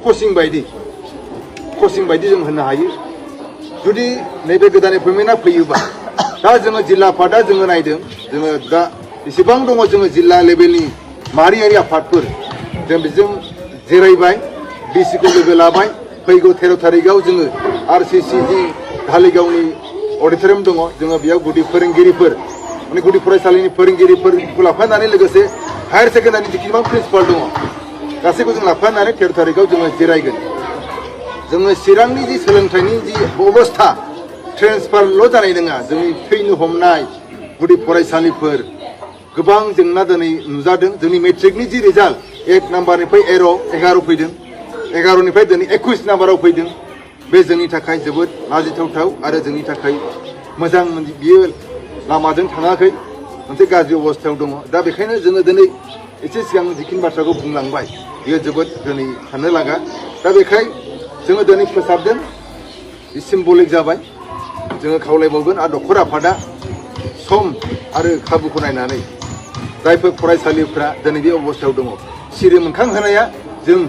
Coaching बायदि जों होनो हायो जुदि नैबे गोदान एपइन्टमेन्टआ फैयोबा दा जोङो जिल्ला आफादा जोङो नायदों जोङो दा बेसेबां दङ जोङो जिल्ला लेभेलनि माहारियारि आफादफोर जों बेजों जिरायबाय डिसिखौ लोगो लाबाय फैगौ 13 थारिखआव जोङो RCCC धालिगावनि अडिटोरियाम दङ जोङो बेयाव गुदि फोरोंगिरिफोर माने गुदि फरायसालिनि फोरोंगिरिफोरखौ लाफानानै लोगोसे हायार सेकेन्डारिनि जिखिनि प्रिन्सिपाल दङ गासैखौ जों लाफानानै 13 थारिखआव जोङो जिरायगोन जोङो चिरांनि जि सोलोंथाइनि जि अबस्था ट्रेन्सफारल' जानाय नङा जोंनि थैनो हमनाय गुदि फरायसालिफोर गोबां जेंना दिनै नुजादों जोंनि मेट्रिकनि जि रिजाल्ट 8 नाम्बारनिफ्राय 11 फैदों 11निफ्राय दिनै 21 नाम्बाराव फैदों बे जोंनि थाखाय जोबोद लाजिथावथाव आरो जोंनि थाखाय मोजां बियो लामाजों थाङाखै मोनसे गाज्रि अबस्थायाव दङ दा बेखायनो जोङो दिनै एसे सिगां जिखिनि बाथ्राखौ बुंलांबाय बियो जोबोद दिनै साननो लागा दा बेखाय जोङो दिनै फोसाबदों सिम्बलिक जाबाय जोङो खावलायबावगोन आरो न'खर आफादा सम आरो खाबुखौ नायनानै जायफोर फरायसालिफ्रा दिनै बे अबस्थायाव दङ सिरि मोखां होनाया जों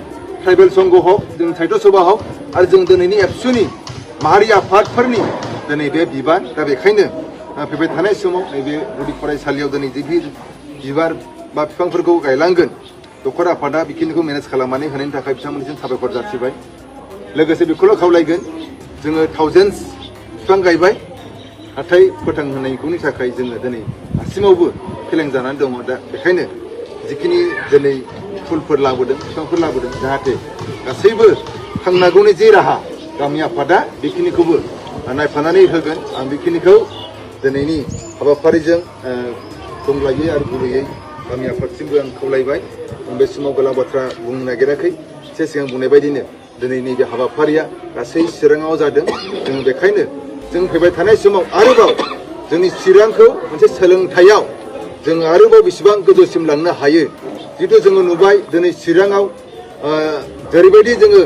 ट्राइबेल संघ हक जों साहित्य सभा हक आरो जों दिनैनि एबसुनि माहारि आफादफोरनि दिनै बे बिबान दा बेखायनो फैबाय थानाय समाव नैबे गुदि फरायसालियाव दिनै जि बिबार बा बिफांफोरखौ गायलांगोन न'खर आफादा बेखिनिखौ मेनेज खालामनानै होनायनि थाखाय बिथांमोननिसिम साबायखर जासिबाय लोगोसे बेखौल' खावलायगोन जोङो थाउजेन्डस बिफां गायबाय नाथाय फोथांहोनायखौनि थाखाय जोङो दिनै दासिमावबो फेलें जानानै दङ दा बेखायनो जिखिनि दिनै फुलफोर लाबोदों बिफांफोर लाबोदों जाहाथे गासैबो थांनांगौनि जे राहा गामि आफादा बेखिनिखौबो नायफानानै होगोन आं बेखिनिखौ दिनैनि हाबाफारिजों दंलायै आरो गुरैयै गामि आफादसिमबो आं खावलायबाय आं बे समाव गोलाव बाथ्रा बुंनो नागिराखै एसे सिगां बुंनाय बायदिनो दिनैनि बे हाबाफारिया गासै चिराङाव जादों जों बेखायनो जों फैबाय थानाय समाव आरोबाव जोंनि चिरांखौ मोनसे सोलोंथाइयाव जों आरोबाव बेसेबां गोजौसिम लांनो हायो जितु जोङो नुबाय दिनै चिराङाव जेरैबायदि जोङो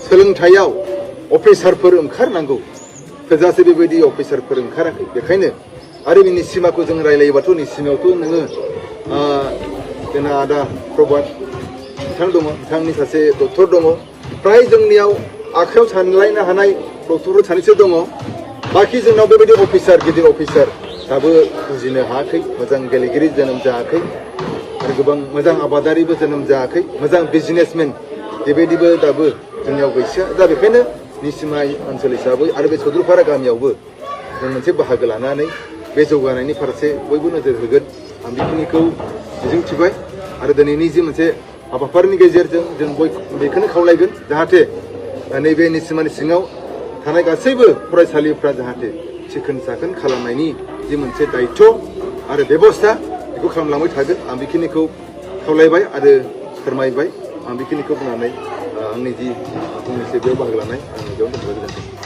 सोलोंथाइयाव अफिसारफोर ओंखारनांगौ थोजासे बेबायदि अफिसारफोर ओंखाराखै बेखायनो आरो बिनि सिमाखौ जों रायलायोबाथ' नि सिमायावथ' नोङो जोंना आदा प्रभात बिथां दङ बिथांनि सासे डक्टर दङ फ्राय जोंनियाव आखायाव सानलायनो हानाय डक्टरफोर सानैसो दङ बाखि जोंनाव बेबायदि अफिसार गिदिर अफिसार दाबो बुजिनो हायाखै मोजां गेलेगिरि जोनोम जायाखै आरो गोबां मोजां आबादारिबो जोनोम जायाखै मोजां बिजनेसमेन बेबायदिबो दाबो जोंनियाव गैसोआ दा बेखायनो निसिमाय ओनसोल हिसाबै आरो बे सौदुरपारा गामियावबो जों मोनसे बाहागो लानानै बे जौगानायनि फारसे बयबो नोजोर होगोन आं बेखिनिखौ मिजिंथिबाय आरो दिनैनि जि मोनसे हाबाफारिनि गेजेरजों जों बेखौनो खावलायगोन जाहाथे नैबे निसिमानि सिङाव थानाय गासैबो फरायसालिफ्रा जाहाथे सिखोन साखोन खालामनायनि जि मोनसे दायित्व आरो बेबस्था बेखौ खालामलांबाय थागोन आं बेखिनिखौ खावलायबाय आरो फोरमायबाय आं बेखिनिखौ बुंनानै आंनि जि फंनैसो बेयाव बाहागो लानाय आं बेयावनो दोनथ'बाय गोजोन्थों।